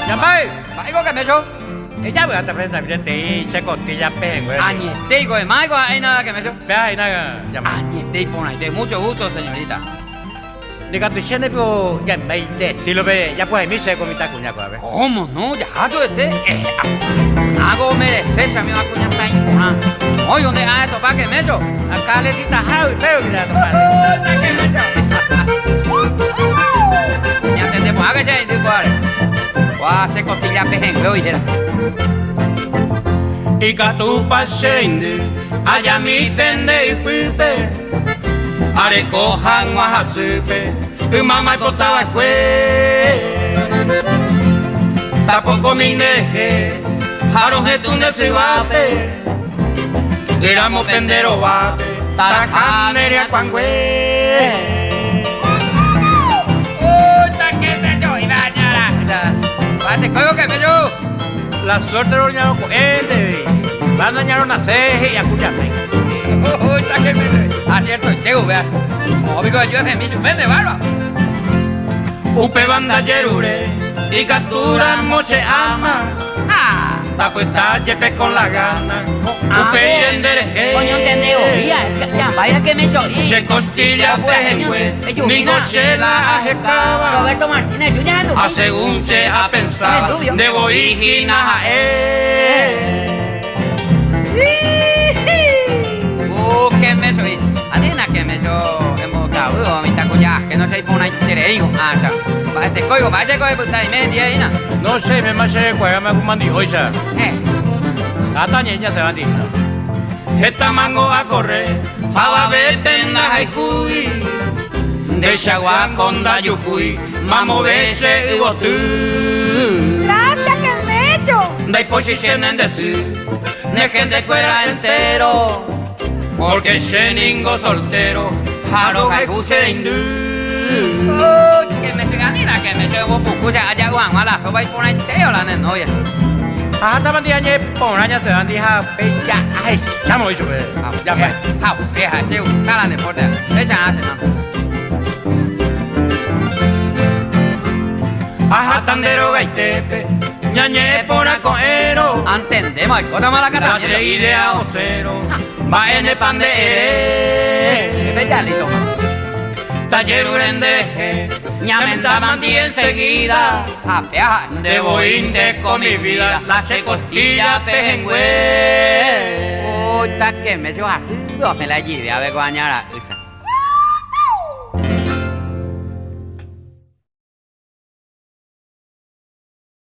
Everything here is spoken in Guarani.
Yambay. Mba'éiko que mecho? Ella voy a te presentar teĩ che costilla pehẽngue. Añetéiko, emáiko ha'éina que mecho. Péa ha'éina Yambay. Añete iporãite. Mucho gusto, señorita. Ndikatu chéne piko Yambay nde estílope japuhaimi chéve ko mitãkuña ko'ápe. Cómo no, jaha hese. Eh, hago merece che amigo kuñataĩ porã. Oĩ donde ha topa que mecho. Acá le citaha upévo mira topa. Que mecho. Ñatende porã que che aindy ko'áre. Kua che costilla pehẽngue oihéra. Ikatúpa che reindy ajami pende ypýpe areko hag̃ua hasýpe ymáma aipotava'ekue Tapokomi nderehe ha rohetũ nde syvápe yramo pende rovápe taraha ne ryakuãngue. La suerte roñarõ ko'ẽnte va nañarõ nase he'i akuñasẽ. Upéva ndajerure ikatúramo che ama tapyta jepe con la gana upéi nderehe che costilla pehẽngue ningo che la ahekáva ha según che apensáva nde voi hína ha'e. No sé, me más se cuaga me kumandi'óicha. Hata ñe'ẽ ñasẽva ndihína. Heta mango akorre ha avavépe ndahayhúi ndeichagua ko ndajukúi mamove che yvoty. Gracias que mecho. Ndaipochychéne nde sy ne gentekuéra entero porque che ningo soltero ha rohayhu che reindy. Ahátama ndi añe porã ñasẽva ndi ha péicha ahecháma ichupe. Japa. Aháta nde rogaitépe ñañe'ẽ porã ko'ẽrõ. La che idea osẽrõ mba'énepa nde ere. Tajerure nderehe ñamendámandi enseguida. Nde voínte ko mi vida la che costilla pehẽngue.